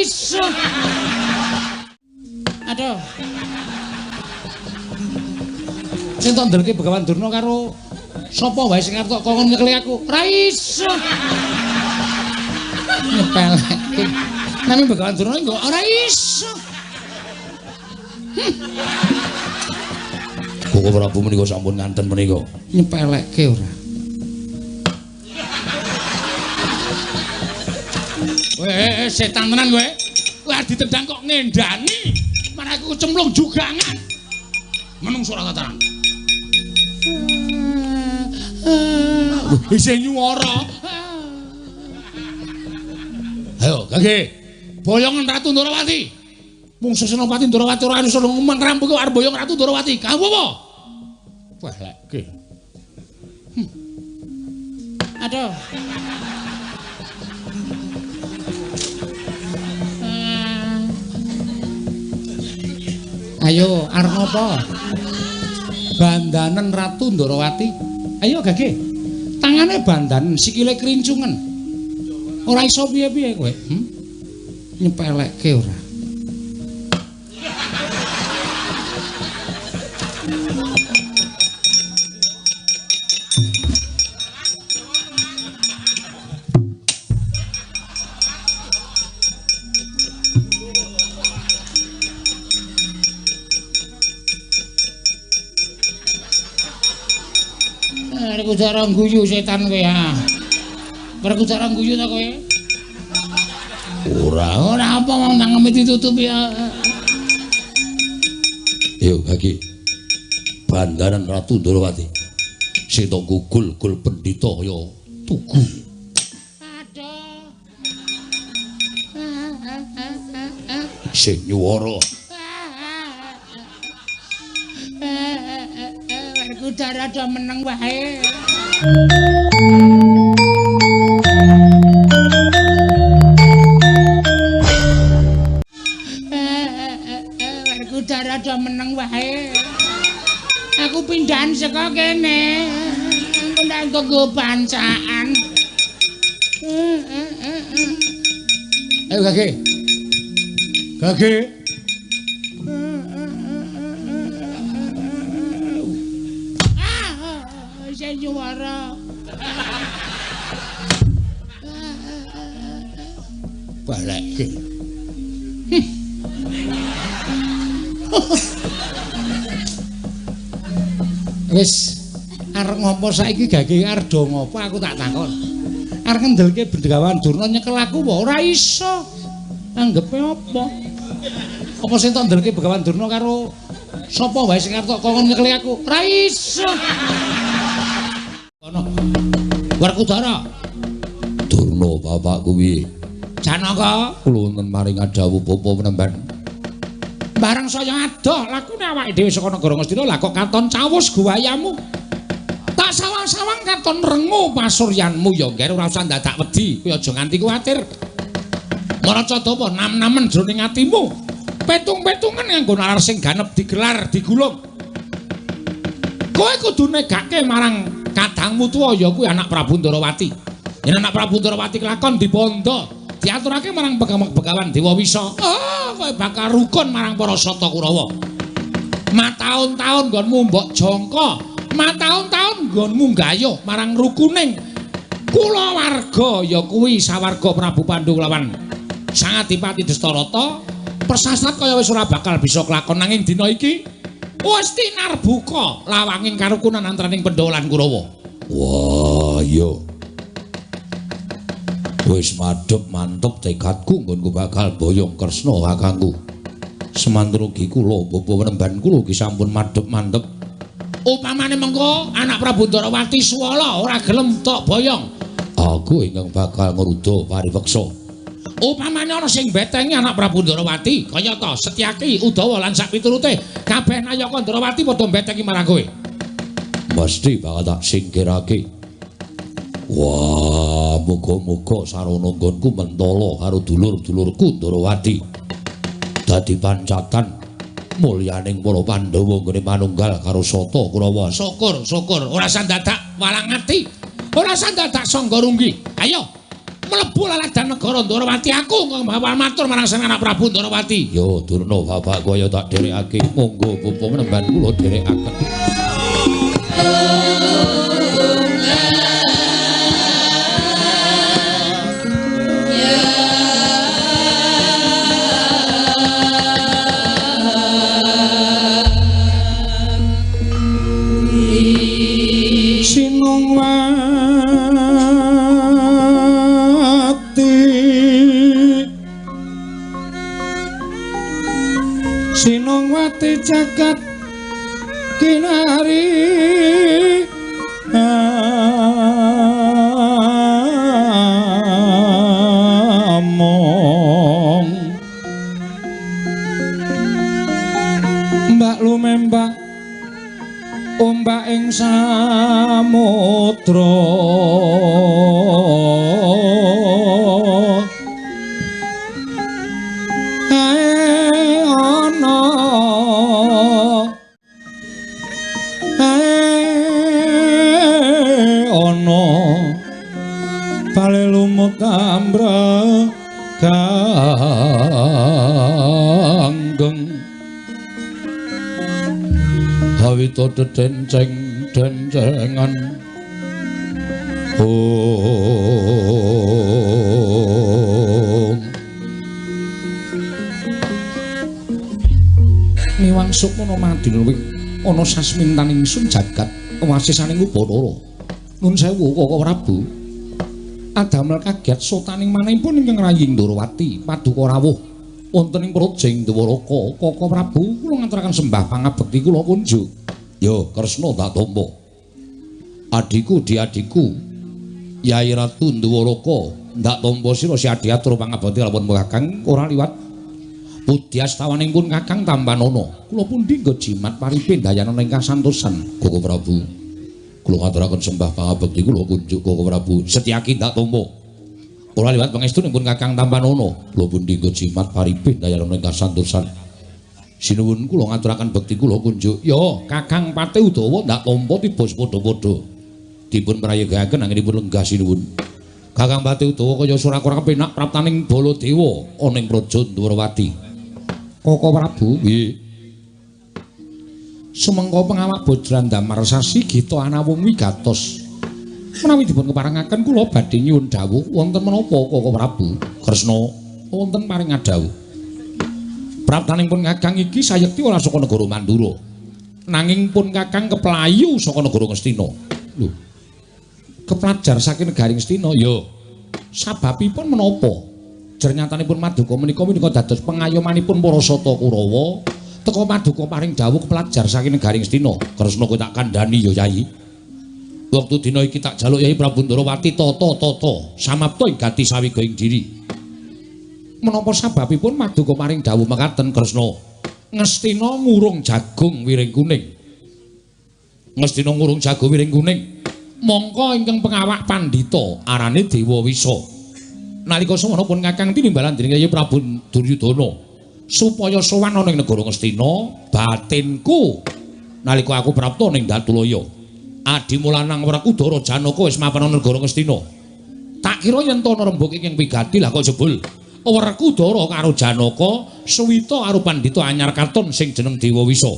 iso. Aduh. Sing tok ndelke Begawan Durna karo sapa wae sing arep tok kongkon nyekeli aku? Ora iso. Nyepelekke. Nami Begawan Durna kok ora iso. Koko Prabu menika sampun nganten menika. Nyepelekke ora. Weh, setan tenan kowe. Kowe arep ditendang kok ngendani. Marang aku cemplung jugangan. Menungso ora tataran. Isih nyuwara. Ayo, Gage. Boyongan Ratu Ndorowati. Mungsu Senopati Ndorowati ora iso ngomong rampung kok arep boyong Ratu Ndorowati. Kamu apa? Wah, leke. Aduh. Ayo, arep ngopo? Bandanen Ratu Ndorowati. Ayo Gage. Tangane bandanen, sikile krincungen. Ora iso piye-piye kowe. Nyepelekke ora. Werkudara guyu setan kowe ha. Werkudara guyu ta kowe? Ora, ora apa wong tangeme ditutup ya. Yo Gage. Bandaran Ratu Ndorowati. Sing tok gugul-gul pendhita ya tugu. Aduh. Sing nyuwara. Werkudara do meneng wae. Werkudara do meneng wae. Aku pindahan saka kene. Engko ndak nggo bancaan. Ayo Gage. Gage. Isih nyuwara. Balekke. Wis arep ngopo saiki Gage arep do ngopo aku tak takon. Arep ngendelke Begawan Durna nyekel aku apa ora iso. Anggepe apa? Apa sing tok ndelke Begawan Durna karo sapa wae sing arep tok kongkon nyekeli aku? Ora iso. Ono Werkudara. Durna bapakku piye? Janaka, kula wonten maring dawuh bapa penemban. Barang saya adoh lakune awake dhewe saka negara Ngastina lah kok katon cawus guwayamu. Tak sawang-sawang katon rengu pasuryanmu ya ngger ora usah dadak wedi, kowe aja nganti kuwatir. Maracadapa nam-namen jroning atimu. Petung-petungan nganggo nalar sing ganep digelar digulung. Kowe kudu negake marang kadangmu tuwa ya kuwi anak Prabu Ndorowati. Yen anak Prabu Ndorowati kelakon dibondo, diaturake marang Begawan Dewa Wisa. Oh, kowe bakal rukun marang para Sata Kurawa. Mataun-taun nggonmu mbok jangka, mataun-taun nggonmu gayuh marang rukuning kulawarga ya kuwi sawarga Prabu Pandu lawan Sang Adipati Dastarata. Persasat kaya wis ora bakal bisa kelakon nanging dina iki wis tinarbuka lawanging karukunan antaraning Pandhawa lan Kurawa. Wah, iya. Wis madhep mantep tekadku nggonku bakal boyong Kresna kakangku. Semanten ugi kula bapa penemban kula ugi sampun madhep mantep. Upamane mengko anak Prabu Ndorowati suwala ora gelem tok boyong, aku ingkang bakal ngruda paripeksa. Upamane ana sing betengi anak Prabu Ndorowati kayata Setyaki, Udawa lan sak piturute, kabeh nayaka Ndorowati padha betengi marang kowe. Mesti bakal tak singkirake. Wah, muga-muga sarana nggonku mentala karo dulur-dulurku Ndorowati. Dadi pancatan mulyaning para Pandhawa nggone manunggal karo Sata Kurawa. Syukur, syukur, ora usah dadak walang ati. Ora usah dadak sangga runggi. Ayo, mlebu laladan negara Ndorowati aku bapak matur marang sang anak Prabu Ndorowati. Yo Durna bapakku ayo tak dherekake. Monggo bapa menemban kula dherekaken. Sinongwati jagat kinari among mbak lumembak ombak ing samudra Ganggeng hawita dedenceng dencengan om miwang sukmana madina ana sasmintaning ingsun jagat wasisaning Upacara. Nun sewu Kaka Prabu. Adamel kaget sotaning manahipun ingkang raying Ndorowati paduka rawuh wonten ing Praja Dwaraka. Kaka Prabu kula ngaturaken sembah pangabekti kula kunjuk. Ya Kresna tak tampa. Adhiku diadhiku Yai Ratu Dwaraka ndak tampa sira si adhi atur pangabekti kalapun Kakang ora liwat pudyastawan pun Kakang tampanana. Kula pundi nggo jimat paripe ndayanana ing kasantosan Kaka Prabu. Kula ngaturaken sembah pangabekti kula kunjuk Kaka Prabu. Setyaki ndak tampa. Ora liwat pangestunipun Kakang tampanana. Kula pundi nggo jimat paripe ndayanana ing kasantosan. Sinuwun kula ngaturaken bekti kula kunjuk. Ya, Kakang Patih Udawa ndak tampa tiba padha-padha. Dipun prayogakaken anggenipun lenggah sinuwun. Kakang Patih Udawa kaya ora kepenak praptaning Baladewa ana ing Praja Ndwarawati. Kaka Prabu, nggih. Sumengko pengawak Bajrandamar sasi gita anawung wigatos. Menawi dipun keparengaken kula badhe nyuwun dawuh wonten menapa Kaka Prabu? Kresna wonten paring adhawuh. Praptaning pun Kakang iki sayekti ora saka negara Mandura. Nanging pun Kakang keplayu saka negara Ngastina. Lho. Keplajar saking negari Ngastina? Ya. Sababipun menapa? Jernyatanipun Maduka menika menika dados pengayomanipun para Sata Kurawa. Teka paduka paring dawuh kepelajar saking negari Ngastina. Kresna kowe tak kandhani ya Yai. Wektu dina iki tak jaluk Yai Prabu Ndorowati tata-tata samapta ing gati sawiga ing diri. Menapa sababipun Maduka paring dawuh mekaten Kresna? Ngastina ngurung jagung wiring kuning. Ngastina ngurung jagung wiring kuning. Mongko ingkang pengawak pandhita arane Dewa Wisa. Nalika semana pun Kakang tinimbalan dening Yai Prabu Duryudana supaya sowan ana ing negara Ngastina, batinku nalika aku prapta ning Datulaya. Adimu lanang Werkudara Janaka wis mapan ana negara Ngastina. Tak kira yen to ana rembug ingkang wigati lah kok jebul Werkudara karo Janaka suwita karo pandhita anyar katon sing jeneng Dewa Wisa.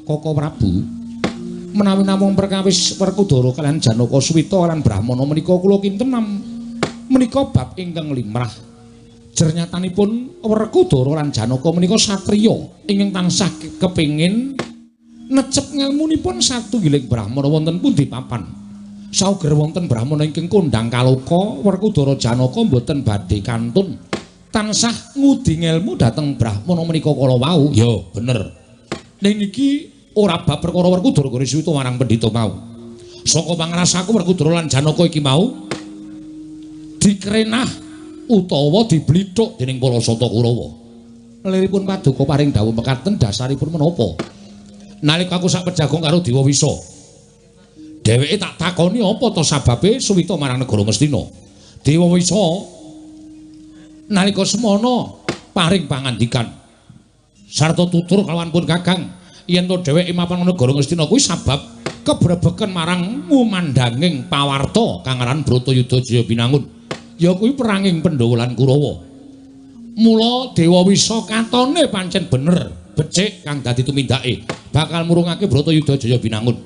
Kaka Prabu, menawi namung perkawis Werkudara kaliyan Janaka suwita lan Brahmana menika kula kinten menika bab ingkang limrah. Jernyatanipun Werkudara lan Janaka menika satriya ingkang tansah kepengin necep ngelmunipun satunggiling brahmana wonten pundi papan. Sauger wonten brahmana ingkang kondhang kaloka, Werkudara Janaka mboten badhe kantun tansah ngudi ngelmu dhateng brahmana menika kala wau. Ya, bener. Ning iki ora bab perkara Werkudara gore suwita marang pendhita mau. Saka pangrasaku Werkudara lan Janaka iki mau dikrenah utawa diblithuk dening para Sata Kurawa. Liripun paduka paring dawuh mekaten dasaripun menapa? Nalika aku sak pejagong karo Dewa Wisa, dheweke tak takoni apa to sababe suwita marang negara Ngastina. Dewa Wisa nalika semana paring pangandikan sarta tutur kalawan pun Kakang yen to dheweke mapan negara Ngastina kuwi sabab kebrebeken marang ngumandhanging pawarta kang aran Bratayuda Jaya Binangun. Ya kuwi peranging Pandhawa lan Kurawa. Mula Dewa Wisa katone pancen bener becik kang dadi tumindake bakal murungake Bratayuda Jaya Binangun.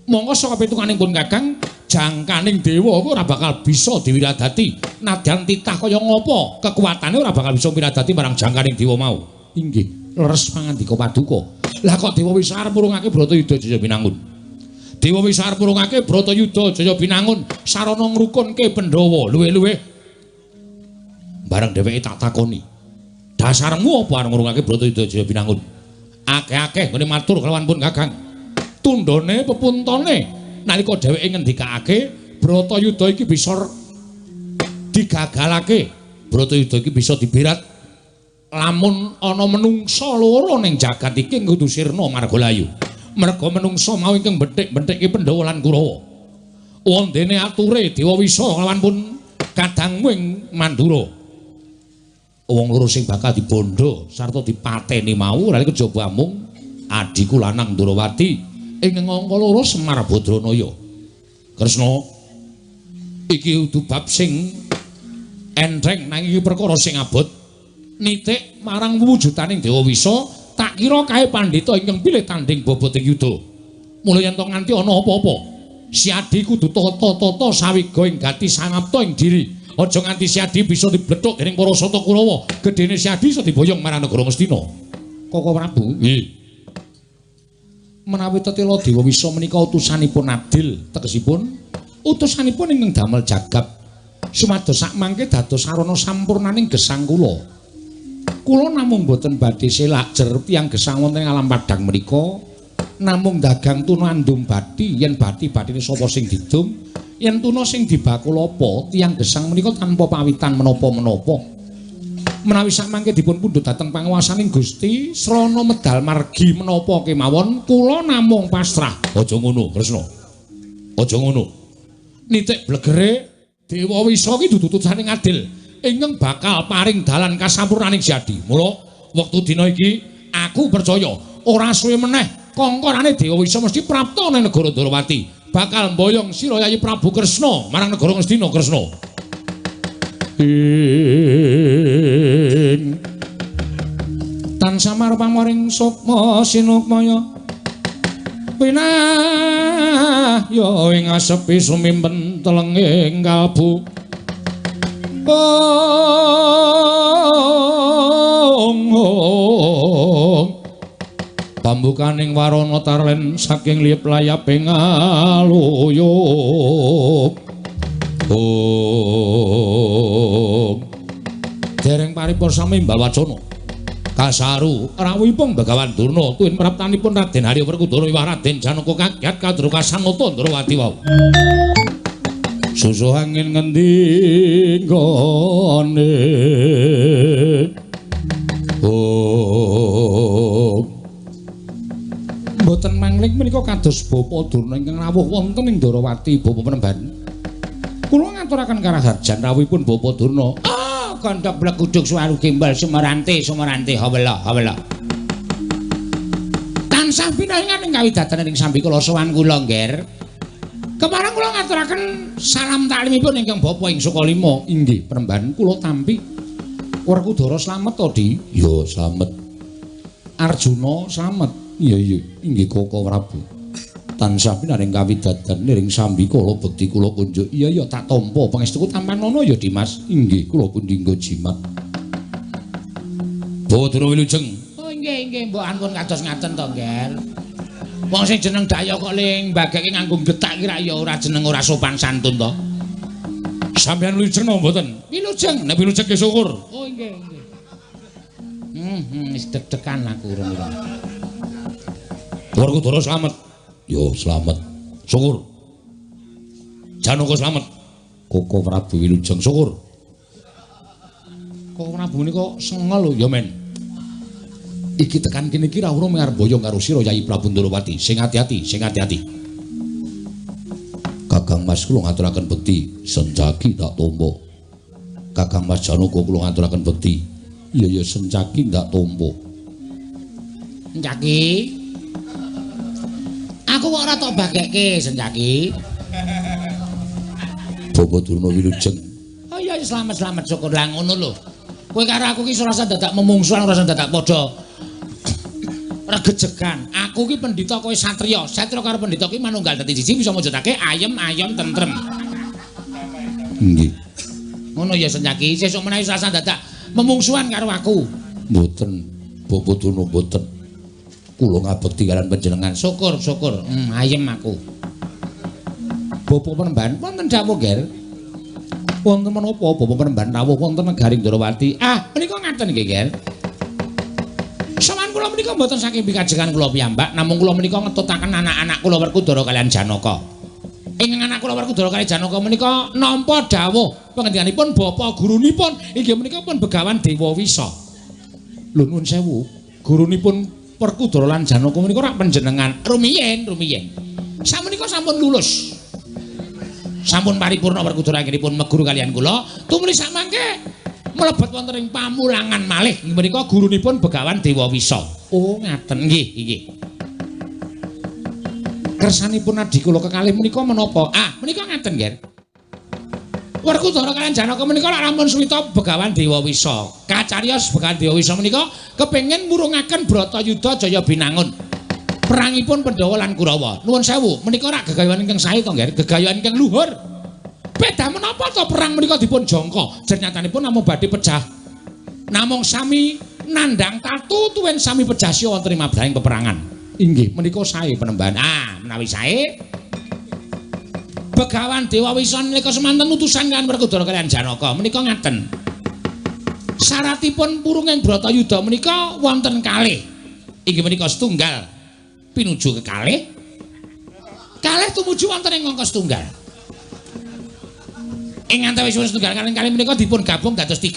Monggo saka pitunganing pun Kakang, jangkaning dewa kuwi ora bakal bisa diwiradati. Nadyan titah kaya ngapa kekuatane ora bakal bisa wiradati marang jangkaning dewa mau. Inggih, leres pangandika paduka. Lah kok Dewa Wisa arep murungake Bratayuda Jaya Binangun? Dewa Wisa arep murungake Bratayuda Jaya Binangun sarana ngrukunke Pandhawa. Luwih-luwih bareng dheweke tak takoni, dasarmu apa arep ngurungake Bratayuda Jaya Binangun? Akeh-akeh nggone matur kelawan pun Kakang. Tundhone pepuntone nalika dheweke ngendikake Bratayuda iki bisa digagalake, Bratayuda iki bisa diberat lamun ana menungsa loro ning jagat iki kudu sirna marga layu. Merga menungsa mau ingkang bethik-bethike Pandhawa lan Kurawa. Wondene ature Dewa Wisa kelawan pun kadangmu ing Mandura. Wong loro sing bakal dibondo sarta dipateni mau ora kejaba amung adhiku lanang Ndrawati ing angka loro Semar Badranaya. Kresna, iki kudu bab sing entheng nanging iki perkara sing abot. Nitik marang wujudaning Dewa Wisa, tak kira kae pandhita ingkang pilih tanding bobot ing yuda. Mula yen to nganti ana apa-apa, Si Adi kudu tata-tata sawiga ing gati sangapta ing diri. Aja nganti Si Adi bisa diblethuk dening para sata Kurawa. Gedene Si Adi iso diboyong marang negara Ngastina. Koko Prabu, nggih. Menawi tetela Dewa Wisa menika utusanipun adil, tegesipun utusanipun ingkang damel jagab sumados sakmangke dados sarana sampurnaning gesang kula. Kula namung boten badhe selak jer tiyang gesang wonten ing alam padhang menika namung dagang tuna andum bathi, yen bathi-bathine sapa sing didum, yen tuna sing dibakul apa, tiyang gesang menika tanpa pawitan menapa-menapa. Menawi sakmangke dipun pundhut dhateng panguwasaning Gusti srana medal margi menapa kemawon kula namung pasrah. Aja ngono, Kresna. Aja ngono. Nitik blegere Dewa Wisa ki dudu utusaning adil ingkang bakal paring dalan kasampurnaning Si Adi. Mula wektu dina iki aku percaya ora suwe meneh kongkorane Dewa Wisa mesti prapta nang negara Ndrawati, bakal mboyong sira Yayi Prabu Kresna marang negara Ngastina. Kresna. Ing tansah marpamoring sukma sinukmaya pinah ya ing asepi sumimpen telenging kalbu. Ong ong pambukaning warana tarlen saking liyep layaping aluyup. Ong dereng paripurna sami mbawacana kasaru rawuhipun Begawan Durna tuwin praptanipun Raden Harya Werkudara wiwah Raden Janaka kagiat kadru kasanata Ndrawati wau. Susuh angin ngendi nggone. Oh. Mboten mangling menika kados Bapa Durna ingkang rawuh wonten ing Ndrawati Bapa Penemban. Kula ngaturaken karaharjan rawuhipun Bapa Durna. Ah, kandhak blegudug suwaru gembal sumarante sumarante hawela hawela. Tansah pinaringan ing kawidatan ing sambikala sowan kula, Ngger. Kepareng kula ngaturaken salam taklimipun ingkang Bapa ing Sukalima. Inggih, Penemban kula tampi. Werkudara slamet to, Di? Ya, slamet. Arjuna slamet. Iya, iya, inggih Koko Prabu. Tansah pinaring kawidatan niring sambikala bekti kula kunjuk. Iya, iya, tak tampa pangestuku tampanana ya, Dimas. Inggih, kula pundi nggo jimat. Bawa Wilujeng. Oh, inggih, inggih, mbok ampun kados ngaten to, Ngger. Wong sing jeneng daya kok ling mbageke nganggo getak ki rak ya ora jeneng ora sopan santun to. Sampeyan wilujeng napa mboten? Wilujeng. Nek wilujeng ki syukur. Oh, inggih, inggih. Wis deg-degan aku urung. Werkudara slamet. Yo slamet. Syukur. Janaka slamet. Koko Prabu wilujeng syukur. Koko Prabu menika sengel lho ya men. Iki tekan kene iki ora urung arep boyong karo sira Yayi Prabu Ndrawati. Sing ati-ati, sing ati-ati. Kakang Mas kula ngaturaken bekti, Sencaki tak tampa. Kakang Mas Janaka kula ngaturaken bekti. Iya ya Sencaki ndak tampa. Sencaki. Aku kok ora tok bagekke Sencaki. Bapak Durna wilujeng. Oh iya Slamet-slamet syukur lah ngono lho. Kowe karo aku ki ora usah dadak memungsuhan, ora usah dadak padha regejegan. Aku ki pendhita, kowe satriya. Satriya karo pendhita ki manunggal dadi siji bisa mujudake ayem ayom tentrem. Nggih. Ngono ya Senyaki, sesuk menawi ora usah dadak memungsuhan karo aku. Mboten, Bapak Durna mboten. Kula ngabekti kalian panjenengan. Syukur, syukur. Ayem aku. Bapak Penemban wonten dawuh, Ger. Wonten menapa Bapak Penemban rawuh wonten negari Ndrawati? Ah, menika ngaten nggih, Ger. Sawan kula menika mboten saking pikajengan kula piyambak, namung kula menika ngetutaken anak-anak kula Werkudara kalian Janaka. Ingkang anak kula Werkudara kalian Janaka menika nampa dawuh pangendikaanipun bapak gurunipun inggih menika pun Begawan Dewa Wisa. Lho nuwun sewu, gurunipun Werkudara lan Janaka menika rak panjenengan rumiyin, rumiyin. Samenika sampun lulus. Sampun paripurna Werkudara anggenipun meguru kalian kula, tumuli samangke mlebet wonten ing pamulangan malih menika gurunipun Begawan Dewa Wisa. Oh, ngaten nggih, nggih. Kersanipun adhi kula kekalih menika menapa? Ah, menika ngaten, Ger. Werkudara kalian Janaka menika lak rampun suwita Begawan Dewa Wisa. Kacariyos Begawan Dewa Wisa menika kepengin murungaken Bratayuda Jaya Binangun. Perangipun Pandhawa lan Kurawa. Nuwun sewu, menika rak gegayuhan ingkang sae to, Nger? Gegayuhan ingkang luhur. Beda menapa to perang menika dipun jangka? Jernyatanipun namung badhe pejah. Namung sami nandhang tatu tuwin sami pejah siya wonten ing mabrahing peperangan. Inggih, menika sae Penemban. Ah, menawi sae Begawan Dewa Wisa nalika semanten utusan kalian Werkudara kalian Janaka menika ngaten. Syaratipun purunging Bratayuda menika wonten kalih. Inggih menika setunggal pinuju kekalih, kalih tumuju wonten ing angka setunggal. Ing antawisipun setunggal kalih kalih menika dipun gabung dados 3.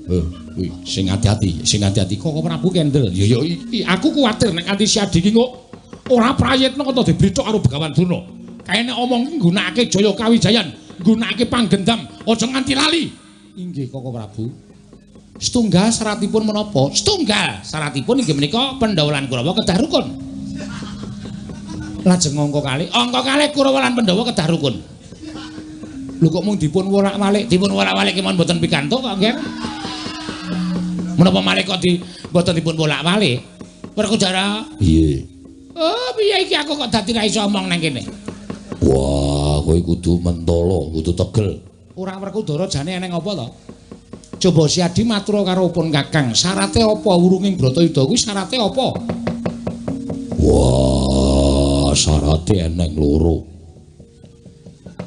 Kuwi sing ati-ati, sing ati-ati kok Prabu kendel. Ya ya aku kuwatir nek nganti si Adi ki kok ora prayitna kok diblithok karo Begawan Durna. Kae nek omong ki nggunakake Jaya Kawijayan, nggunakake panggendam, aja nganti lali. Inggih Koko Prabu. Setunggal syaratipun menapa? Setunggal syaratipun inggih menika Pandhawa lan Kurawa kedah rukun. Lajeng angka kalih, angka kalih Kurawa lan Pandhawa kedah rukun. Lho kok mung dipun wolak-walik? Dipun wolak-walik kemawon mboten pikantuk kok, Nggih. Menapa malih kok di mboten dipun wolak-walik? Werkudara. Piye? Oh, piye iki aku kok dadi ra iso omong nang kene. Wah, kowe kudu mentolo, kudu tegel. Ora Werkudara jane eneng apa to? Coba si Adi matur karo pun Kakang, syarate apa wurunging Bratayuda kuwi syarate apa? Wah, syarate eneng loro.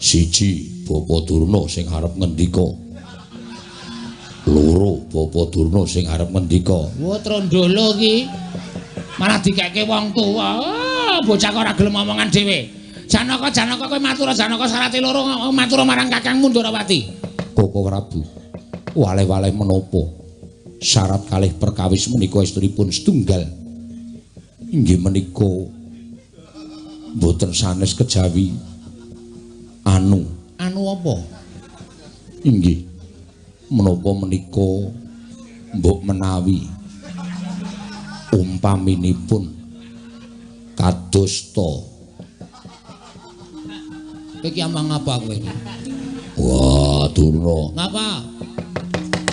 Siji, Bapak Durna sing arep ngendika. Loro, Bapak Durna sing arep ngendika. Wah, trondolo iki. Malah dikeke wong tuwa. Oh, bocah kok ora gelem omongan dhewe. Janaka, Janaka kowe matur Janaka syarate loro matur marang Kakangmu Ndrawati. Koko Prabu. Waleh-waleh menapa syarat kalih perkawis menika estunipun setunggal inggih menika mboten sanes kejawi anu. Anu apa? Inggih menapa menika mbok menawi umpaminipun kados ta. Iki omong apa kowe iki? Wah, Durna. Ngapa?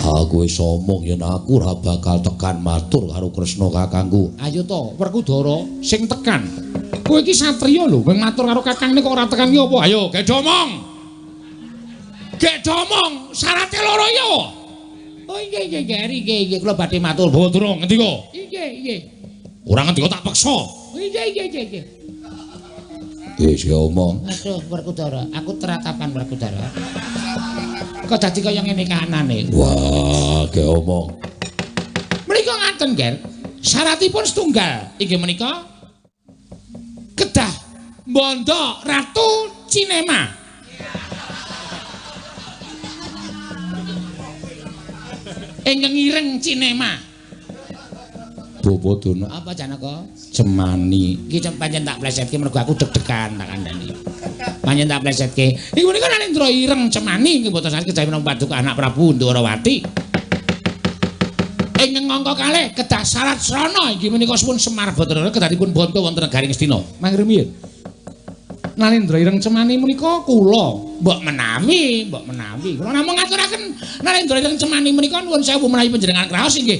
Aku wis omong yen aku ora bakal tekan matur karo Kresna kakangku. Ayo to, Werkudara sing tekan. Kowe iki satriya lho, kowe matur karo kakangne kok ora tekan ki apa? Ayo, gedhe omong. Gedhe omong, syarate loro ya. Oh nggih nggih nggih, nggih nggih kula badhe matur. Bawa durung ngendika? Nggih nggih. Ora ngendika tak peksa. Nggih nggih nggih nggih. Wis omong. Aduh, Werkudara, aku teratapan Werkudara. Kok dadi kaya ngene kahanane? Wah, ge omong. Menika ngaten, Ger. Syaratipun setunggal inggih menika kedah mbondo Ratu Cinema. Ingkang ireng Cinema. Bapak Durna. Apa Janaka? Cemani. Iki pancen tak plesetke mergo aku deg-degan tak kandhani. Pancen tak plesetke. Iku menika Narendra ireng Cemani inggih boten saged kejawi menapa paduka anak Prabu Ndrawati. Ingkang angka kalih kedah syarat srana inggih menika sampun Semar Bathara kedahipun bonto wonten negari Ngastina. Mangke rumiyin. Nalendra Ireng Cemani menika kula. Mbok menawi, mbok menawi. Kula namung ngaturaken Nalendra Ireng Cemani menika nuwun sewu menawi panjenengan kraos inggih.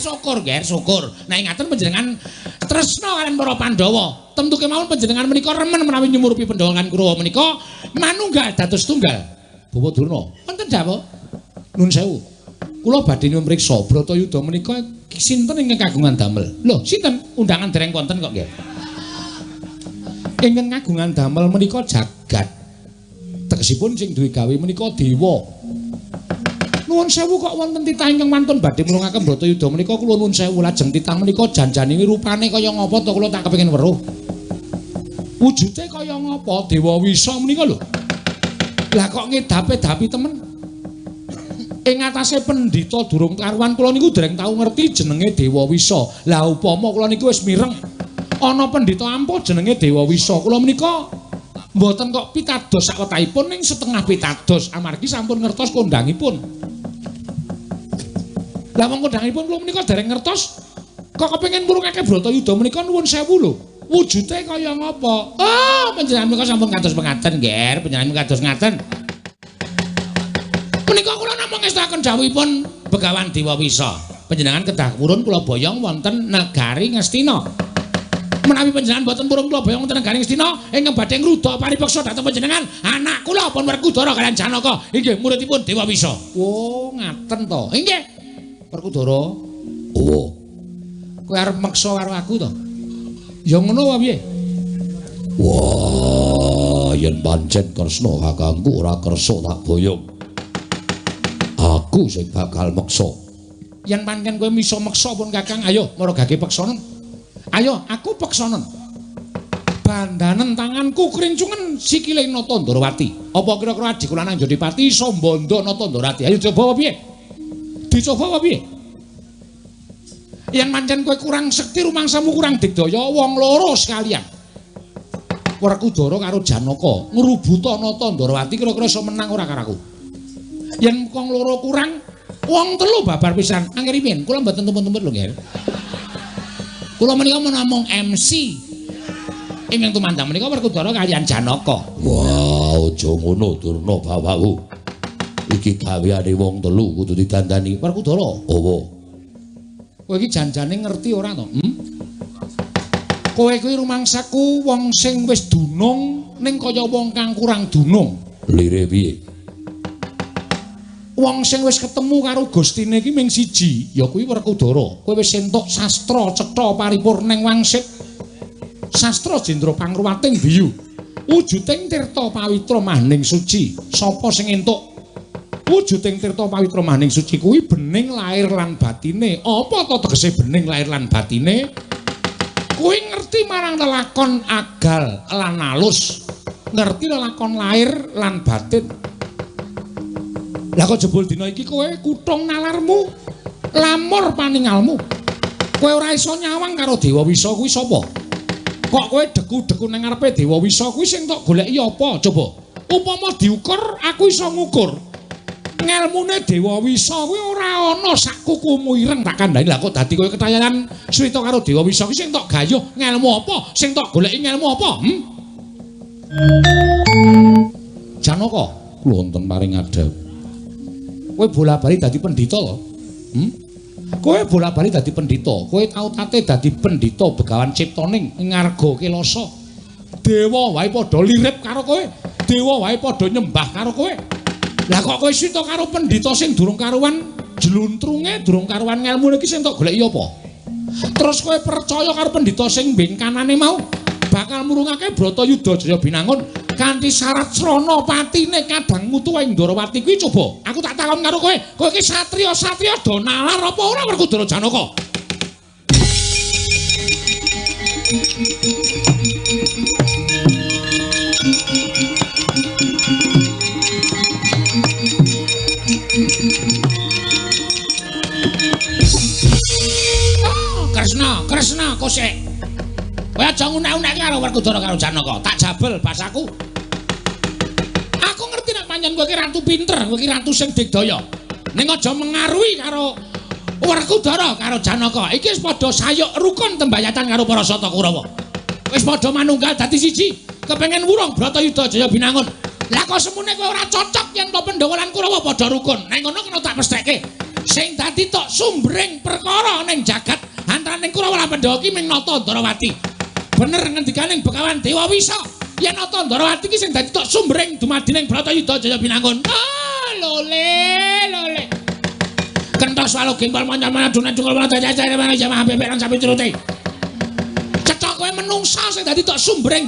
Syukur Ger, syukur. Nek ngaten panjenengan tresna kaliyan para Pandhawa. Tentu kemawon panjenengan menika remen menawi nyumurupi Pandhawa lan Kurawa menika manunggal dados tunggal. Bawa Durna, wonten dawuh. Nuwun sewu. Kula badhe nyuwun priksa Bratayuda menika sinten ingkang kagungan damel? Lho, sinten? Undangan dereng wonten kok nggih. Ingkang kagungan damel menika jagat. Tegesipun sing duwe gawe menika dewa. Nuwun sewu kok wonten titah ingkang wantun badhe mulungaken Bratayuda menika kula nuwun sewu lajeng titah menika janjane rupane kaya ngapa to kula tak kepengin weruh. Wujude kaya ngapa Dewa Wisa menika lho. Lah kok ngedape-dapi temen. Ing atase pendhita durung karuan kula niku dereng tau ngerti jenenge Dewa Wisa. Lah upama kula niku wis mireng ana pendhita ampuh jenenge Dewa Wisa. Kula menika mboten kok pitados sakwetahipun ning setengah pitados amargi sampun ngertos kondangipun. Lah wong kondangipun kula menika dereng ngertos kok kepengin murungake Bratayuda menika nuwun sewu lho. Wujude kaya ngapa? Oh, panjenengan menika sampun kados pengaten, Nger. Panjenengan kados ngaten. Menika kula namung ngestakaken dawuhipun Begawan Dewa Wisa. Panjenengan kedah purun kula boyong wonten negari Ngastina. Menawi panjenengan boten purun kula boyong wonten negari Ngastina ingkang badhe ngruda paripeksa dhateng panjenengan anak kula pun Werkudara kaliyan Janaka inggih muridipun Dewa Wisa. Oh, ngaten to. Inggih. Werkudara. Oh. Kowe arep meksa karo aku to? Ya ngono wae piye? Wah, yen pancen Kresna kakangku ora kersa tak boyong. Aku sing bakal meksa. Yen pancen kowe iso meksa pun kakang, ayo maragake peksanen. Ayo, aku peksanen. Bandanen tanganku krincungen sikile Nata Ndorowati. Apa kira-kira adhiku lanang Jodipati iso mbondo Nata Ndorowati? Ayo coba apa piye? Dicoba apa piye? Yen pancen kowe kurang sekti rumangsamu kurang digdaya wong loro sekalian. Werkudara karo Janaka ngrubuta Nata Ndorowati kira-kira iso menang ora karo aku? Yen wong loro kurang, wong telu babar pisan. Angger riyin, kula mboten tumpun-tumpun lho, Nggih. Kula menika namung MC. Ingkang tumandang menika Werkudara kaliyan Janaka. Wah, aja ngono Durna bapakku. Iki gaweane wong telu kudu didandani. Werkudara, owo. Kowe iki janjane ngerti ora to? Hmm? Kowe kuwi rumangsaku wong sing wis dunung ning kaya wong kang kurang dunung. Lire piye? Wong sing wis ketemu karo Gustine iki ming siji, ya kuwi Werkudara. Kowe wis entuk sastra cetha paripurning wangsit. Sastra jendra pangruwating biyu. Wujuding tirta pawitra mahning suci. Sapa sing entuk wujuding tirta pawitra mahning suci kuwi bening lahir lan batine. Apa to tegese bening lahir lan batine? Kuwi ngerti marang lelakon agal lan alus. Ngerti lelakon lahir lan batin. Lah kok jebul dina iki kowe kutung nalarmu, lamur paningalmu. Kowe ora iso nyawang karo Dewa Wisa kuwi sapa? Kok kowe deku-deku nang ngarepe Dewa Wisa kuwi sing tok goleki apa? Coba. Upama diukur, aku iso ngukur. Ngelmune Dewa Wisa kuwi ora ana sak kukumu ireng tak kandhani. Lah kok dadi kowe ketayanan crita karo Dewa Wisa kuwi sing tok gayuh ngelmu apa? Sing tok goleki ngelmu apa? Hmm? Janaka, kula wonten paring adhep. Kowe bola-bali dadi pendhita lho. Hmm? Kowe bola-bali dadi pendhita. Kowe tau tate dadi pendhita Begawan Ciptaning ngarga Kelasa. Dewa wae padha lirip karo kowe. Dewa wae padha nyembah karo kowe. Lah kok kowe sita karo pendhita sing durung karuan jluntrunge, durung karuan ngelmune iki sing tok goleki apa? Terus kowe percaya karo pendhita sing mbing kanane mau bakal murungake Bratayuda Jaya Binangun kanthi syarat srana patine kadang mutu ing Ndorowati kuwi coba. Aku tak takon karo kowe, kowe iki satriya-satriya do nalar apa ora Werkudara Janaka? Oh, Kresna, Kresna kosek. Kowe aja ngunek-unekke karo Werkudara karo Janaka. Tak jabel basaku. Aku ngerti nek pancen kowe iki ratu pinter, kowe iki ratu sing digdaya. Ning aja mengaruhi karo Werkudara karo Janaka. Iki wis padha sayuk rukun tembayatan karo para Sata Kurawa. Wis padha manunggal dadi siji, kepengin wurung Bratayuda Jaya Binangun. Lah kok semune kowe ora cocok yen to Pandhawa lan Kurawa padha rukun. Neng ngono kena tak pestheke. Sing dadi tok sumbering perkara ning jagat antaraning Kurawa lan Pandhawa ki ming Nata Ndorowati. Bener ngendikaning Begawan Dewa Wisa, yen Nata Ndorowati ki sing dadi tok sumbering dumadi ning Bratayuda Jaya Binangun. Ah, lole, lole. Kentos walu gempal monyol dunen cungkul jajah jamah bebek lan sapi curute. Cecok kowe menungsa sing dadi tok sumbering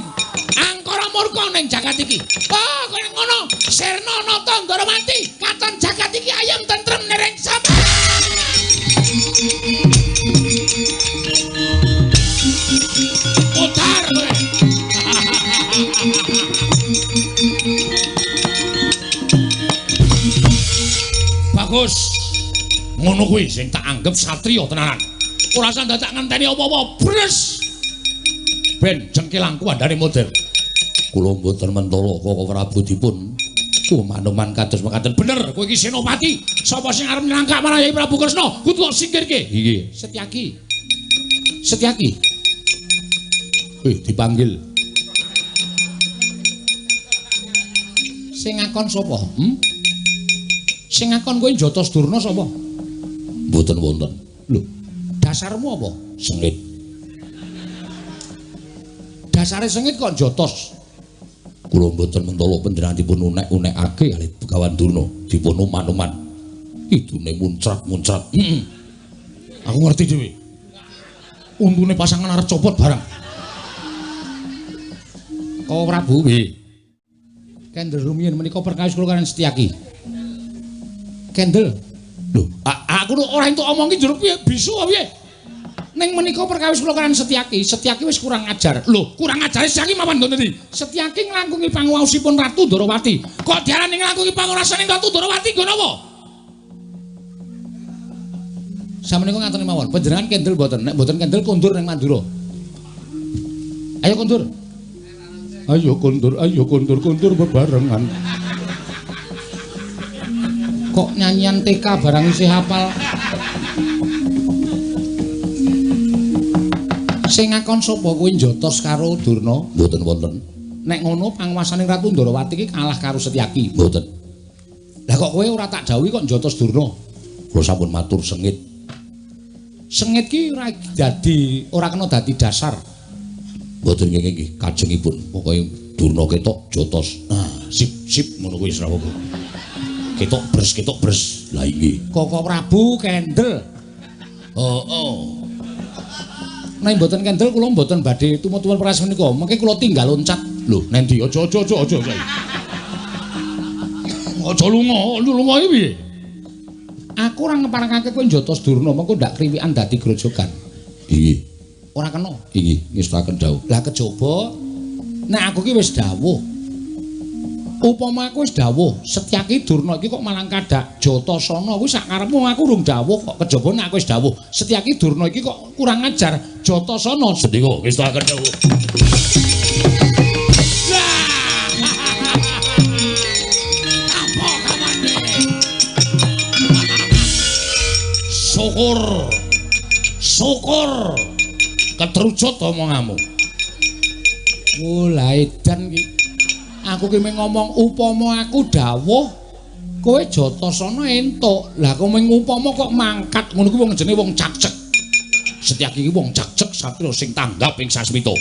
angkara murka ning jagat iki. Oh, kowe ngono, sirna Nata Ndorowati, katon jagat iki ayem tentrem nereng sapa. Putar kowe. Bagus. Ngono kuwi sing tak anggap satriya tenanan. Ora usah dadak ngenteni apa-apa, bres. Ben jengkelangku andane model. Kula mboten mentala Koko Prabu dipun kumanuman kados mekaten. Bener, kowe iki senopati. Sapa sing arep nangkap marang Yai Prabu Kresna, kudu kok singkirke. Nggih. Setyaki. Setyaki. Dipanggil. Sing ngakon sapa? Sing ngakon kowe njotos Durna sapa? Mboten wonten. Lho, dasarmu apa? Sengit. Dasare sengit kok njotos. Kula mboten mentala panjenengan dipun unek-unekake kalih Begawan Durna, dipun uman-uman. Idune muncrat-muncrat. Heeh. Aku ngerti dhewe. Untune pasangan arep copot barang. Koko Prabu, nggih. Kendel rumiyin menika perkawis kula kaliyan Setyaki. Kendel. Lho, aku ora entuk omong ki njur piye bisu apa piye? Ning menika perkawis kula kaliyan Setyaki, Setyaki wis kurang ajar. Lho, kurang ajare Setyaki mawon nggon endi? Setyaki nglangkungi panguwaosipun Ratu Ndorowati. Kok diarani nglangkungi panguwaosane Ratu Ndorowati nggon apa? Samenika ngaten mawon, panjenengan kendel mboten? Nek mboten kendel kondur ning Mandura. Ayo kondur. Ayo kondur, ayo kondur, kondur bebarengan. Kok nyanyian TK barang isih hafal. Sing ngakon sapa kowe njotos karo Durna? Mboten wonten. Nek ngono panguwasane Ratu Ndorowati iki kalah karo Setyaki. Mboten. Lah kok kowe ora tak dawuhi kok njotos Durna? Kula sampun matur sengit. Sengit ki ora dadi, ora kena dadi dasar. Mboten nggih nggih kajengipun. Pokoke Durna ketok jotos. Nah, sip sip ngono kuwi wis ra apa-apa. Ketok bres, ketok bres. Lah inggih. Koko Prabu kendel. Heeh. Nek mboten kendel kula mboten badhe tumut-tumut peras menika. Mengke kula tinggal loncat. Lho, nendi? Aja aja aja aja. Aja lunga, lunga iki piye? Aku ora ngeparengake kowe njotos Durna, mengko ndak kriwikan dadi grojogan. Inggih. Ora kena. Inggih, ngestakaken dawuh. Lah kejaba nek aku ki wis dawuh. Upama aku wis dawuh, Setyaki Durna iki kok malang kadak Jatasana kuwi sak karepmu aku urung dawuh kok kejaba nek aku wis dawuh. Setyaki Durna iki kok kurang ajar Jatasana. Sendika ngestakaken dawuh. Apa kamane? Syukur. Syukur. Ketrucut omonganmu. Oh, lah edan iki. Aku ki mung ngomong upama aku dawuh kowe Jatasana entuk. Lah kowe mung upama kok mangkat ngono kuwi wong jenenge wong cakcek. Setyaki iki wong cakcek satria sing tanggap ing sasmita.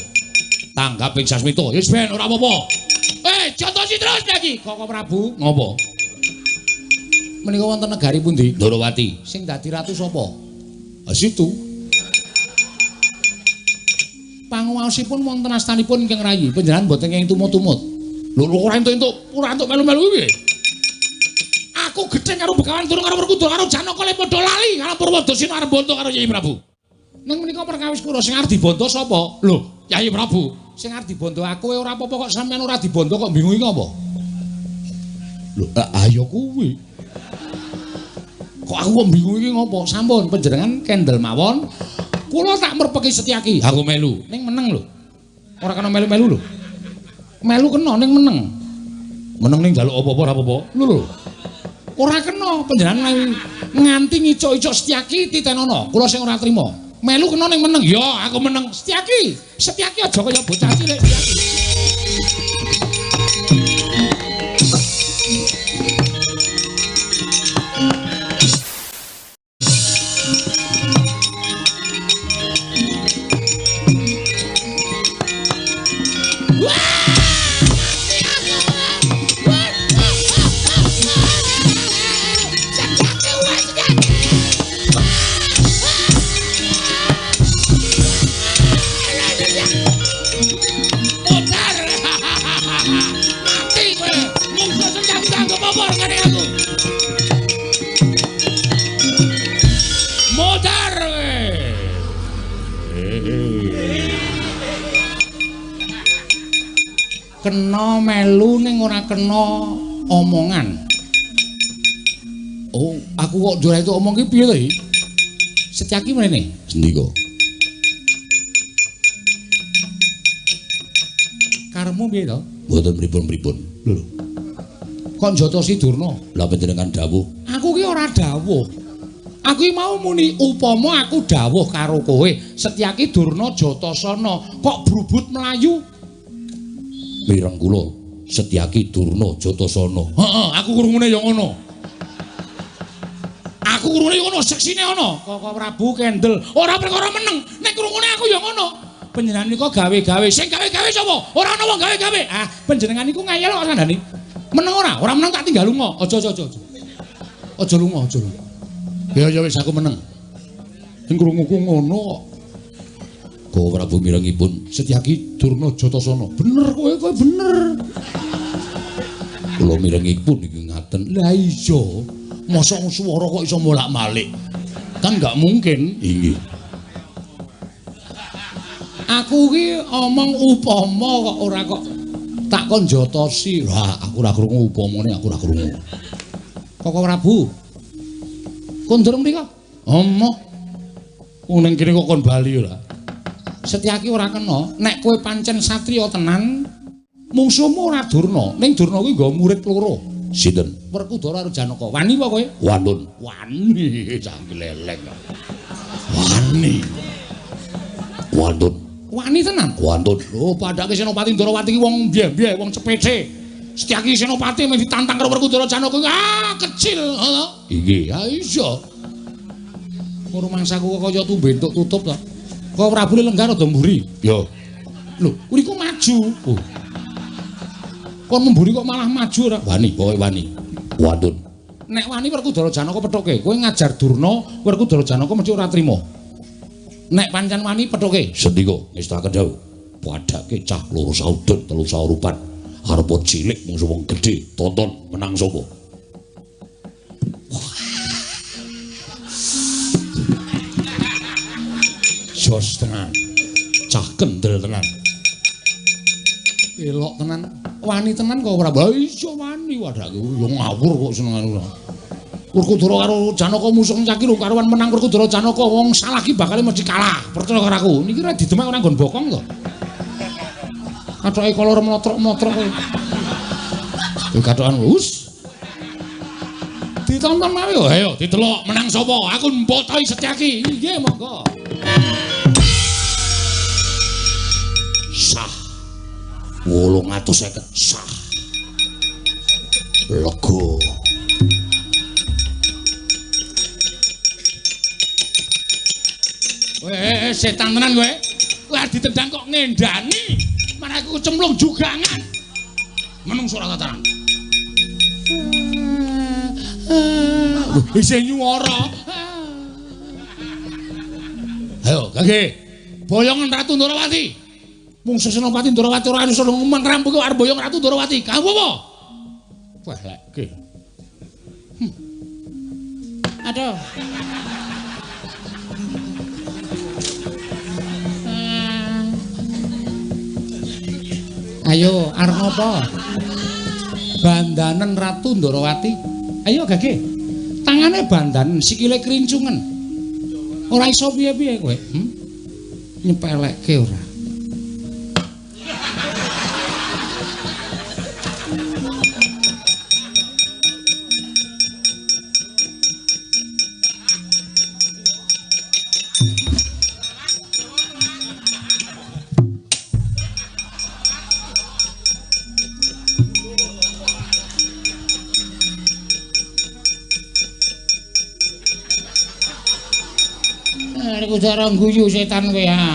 Tanggap ing sasmita. Wis ben ora apa-apa. Jotosi terus lagi. Koko Prabu, ngopo? Menika wonten negari pundi? Ndorowati. Sing dadi ratu sapa? Ah situ. Panguwaosipun wonten astanipun ingkang rayi. Panjenengan mboten kenging tumut-tumut. Lho ora entuk-entuk, ora entuk melu-melu piye? Aku gedheng karo Begawan Durna karo Werkudara karo Janaka le padha lali karo Purwadasena arep bonto karo Yai Prabu. Ning menika perkawis kula sing arep dibondo sapa? Lho, Yai Prabu. Sing arep dibondo aku ora apa-apa kok sampean ora dibondo kok bingung iki apa? Lho, ayo kuwi. Kok aku kok bingung iki ngopo? Sampun panjenengan kendel mawon. Kula tak merpeki Setyaki. Aku melu. Ning meneng lho. Ora kena melu-melu lho. Melu kena ning meneng. Meneng ning njaluk apa-apa ora apa-apa. Lho lho. Ora kena panjenengan nganti ngicuk-icuk Setyaki titenono. Kula sing ora trima. Melu kena ning meneng. Ya, aku meneng. Setyaki, Setyaki aja kaya bocah cilik Setyaki. Kena melu ning ora kena omongan. Oh, aku kok ora itu omong ki piye to iki? Setyaki mrene. Sendika. Karepmu piye to? Mboten pripun-pripun. Lho. Kok njotosi Durna? Lah panjenengan dawuh. Aku ki ora dawuh. Aku ki mau muni upama aku dawuh karo kowe, Setyaki Durna Jatasana kok brubut mlayu. Mireng kula Setyaki Durna Jatasana. Heeh, aku krungune ya ngono. Aku krungune ya ngono, seksine ana. Koko Prabu kendel, ora perkara meneng, nek krungune aku ya ngono. Panjenengan nika gawe-gawe, sing gawe-gawe sapa? Ora ana wong gawe-gawe. Ah, panjenengan niku ngayal kok kandhane. Meneng ora? Ora meneng tak tinggal lunga. Aja aja aja. Aja lunga, aja lunga. Ya ya wis aku meneng. Sing krunguku ngono kok. Koko Prabu mirengipun Setyaki Durna Jatasana. Bener kowe, kowe bener. Kula mirengipun iki ngaten. Lah iya, mosok swara kok iso bolak-balik. Kan gak mungkin. Inggih. Aku ki omong upama kok ora kok tak kon jotosi. Lah aku ora krungu upamane, aku ora krungu. Koko Prabu. Kondur mriko? Omoh. Wong ning kene kok kon bali ora. Setyaki ora kena, nek kowe pancen satriya tenan, mungsuhmu ora Durna. Ning Durna kuwi nggo murid loro. Sinten? Werkudara karo Janaka. Wani apa kowe? Wanun. Wani, cah gleleng. Wani. Wanun. Wani tenan? Wanun. Lho, padake Senopati Ndorowati ki wong mbyeh-mbyeh, wong cepece. Setyaki Senopati mung ditantang karo Werkudara Janaka, ah kecil, heeh. Inggih. Ha iya. Ora mangsaku kok kaya tumbe entuk tutup to. Kok Prabu lenggah rada mburi? Ya. Lho, niku maju. Oh. Kon mburi kok malah maju ora? Wani, pokoke wani. Wanun. Nek wani Werkudara Janaka pethuke, kowe ngajar Durna, Werkudara Janaka mesti ora trima. Nek pancen wani pethuke. Sendika ngestaken dawuh. Padake cah loro saudon telu saurupan. Arep cilik mungsu wong gedhe, tonton menang sapa? Jos tenan. Cah kendel tenan. Elok tenan. Wani tenan kok ora? Iya wani wadake yo ngawur kok senengane ora. Werkudara karo Janaka musuh caki lho karuan menang Werkudara Janaka wong salah ki bakale mesti kalah. Percaya karo aku. Niki ora didemek ora nggon bokong to. Kathoke kolor mlotrok-mlotrok kowe. Yo kathokan wus. Ditonton mawon yo. Ayo didelok menang sapa? Aku mbotoi Setyaki. Nggih monggo. Sah. 850 sah. Lega. Weh, setan tenan kowe. Kowe arep ditendang kok ngendani. Malah aku cemplung jugangan. Menungso ora tataran. Isih nyuwara. Ayo, gage. Boyongan Ratu Ndorowati. Mungsu Senopati Ndorowati ora iso ngomong rampung kok arep boyong Ratu Ndorowati. Kamu apa? Wah, leke. Aduh. Ayo, arep ngopo? Bandanen Ratu Ndorowati. Ayo gage. Tangane bandanen, sikile krincungen. Ora iso piye-piye kowe, Nyepelekke ora. Werkudara guyu setan kowe ya.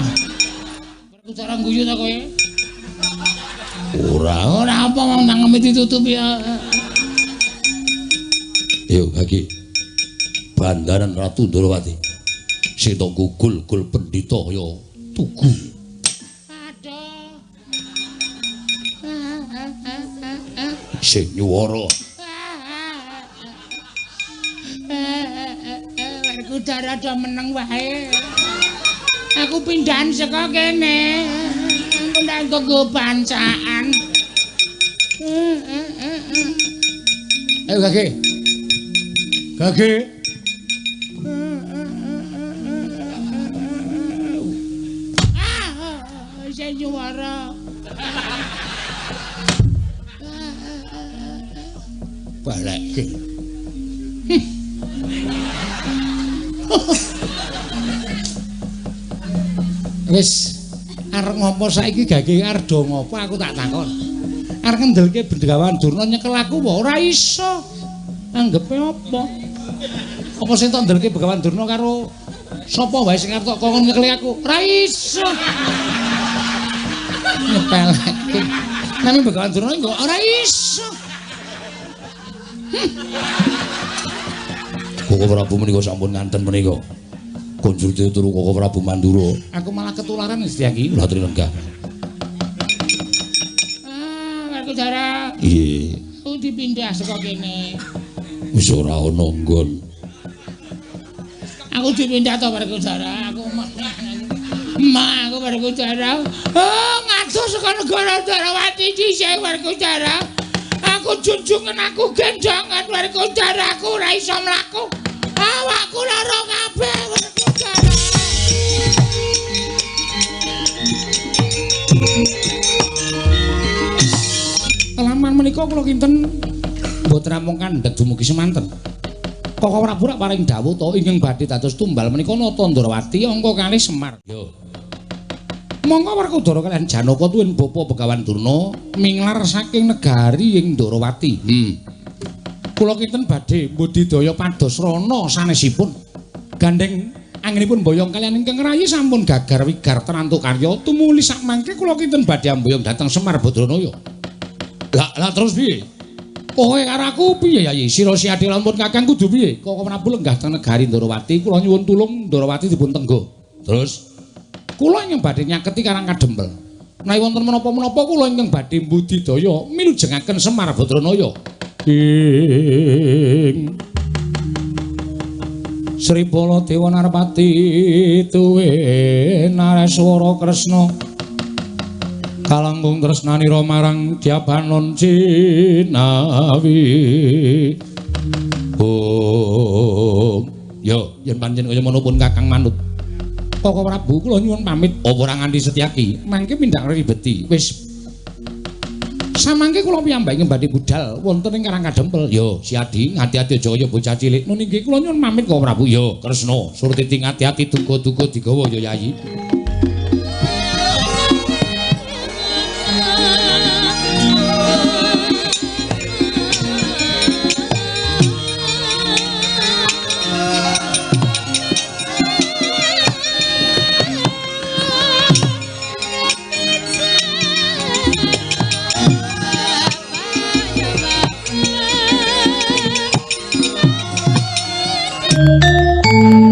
Werkudara guyu ta kowe? Ora, ora apa wong nangeme ditutup ya. Yo Gage. Bandaran Ratu Ndorowati. Sing tok gugul-gul pendhita ya tugu. Aduh. Sing nyuwara. Werkudara do meneng wae. Aku pindahan saka kene. Aku ndak nggo bancaan. Ayo Gage. Gage. Ah, sing nyuwara. Balekke. Wis arep ngopo saiki Gage arep do ngopo aku tak takon. Arep ngendelke Begawan Durna nyekel aku apa ora iso. Anggepe apa? Apa sing tok ndelke Begawan Durna karo sapa wae sing arep tok kongkon nyekeli aku? Ora iso. Nyepeleke. Nami Begawan Durna engko ora iso. Koko Prabu menika sampun nganten menika. Konjur turu Koko Prabu Mandura. Aku malah ketularan Setyaki. Kula trinenggah. Ah, Werkudara. Nggih. Aku dipindah saka kene. Wis ora ana nggon. Aku dipindah to Werkudara. Aku Ma, aku Werkudara. Oh, ngadoh saka negara Ndorowati dhisik Werkudara. Aku junjungan aku gendongan Werkudara, aku ora iso mlaku. Awakku lara kabeh Werkudara. Laman menika kula kinten mboten namung kandhek dumugi semanten. Koko Prabu rak paring dawuh to ingkang badhe dados tumbal menika Nata Ndorowati angka kalih Semar. Yo. Monggo Werkudara kaliyan Janaka tuwin Bapa Begawan Durna minglar saking negari ing Ndorowati. Kula kinten badhe mbudidaya pados rana sanesipun. Gandeng anginipun boyong kaliyan ingkang rayi sampun gagar wigar terantuk karya tumuli sakmangke kula kinten badhe amboyong dhateng Semar Badranaya. Lah terus piye? Kowe karo aku piye Yayi? Sira si adil lampun Kakang kudu piye? Koko Prabu lenggah teng negari Ndorowati, kula nyuwun tulung Ndorowati dipun tenggo. Terus kula ingkang badhe nyaketi Karang Kadempel. Menawi wonten menapa-menapa kula ingkang badhe mbudidaya milujengaken Semar Badranaya. Ing Sri Baladewa Narpati tuwe Nareswara Kresna kalangkung tresnanira marang Dyabanon Cinawi. Oh, yo yen pancen kaya ngono pun Kakang manut. Koko Prabu kula nyuwun pamit. Apa ora nganti Setyaki? Mangke pindhak ribeti. Wis samangke kula piyambak ing badhe budal wonten ing Karang Kadempel. Yo, Siadi, ngati-ati aja kaya bocah cilik. Nun inggih kula nyuwun pamit Koko Prabu. Yo, Kresna, Surtiti ngati-ati duga-duga digawa ya Yayi. Thank you.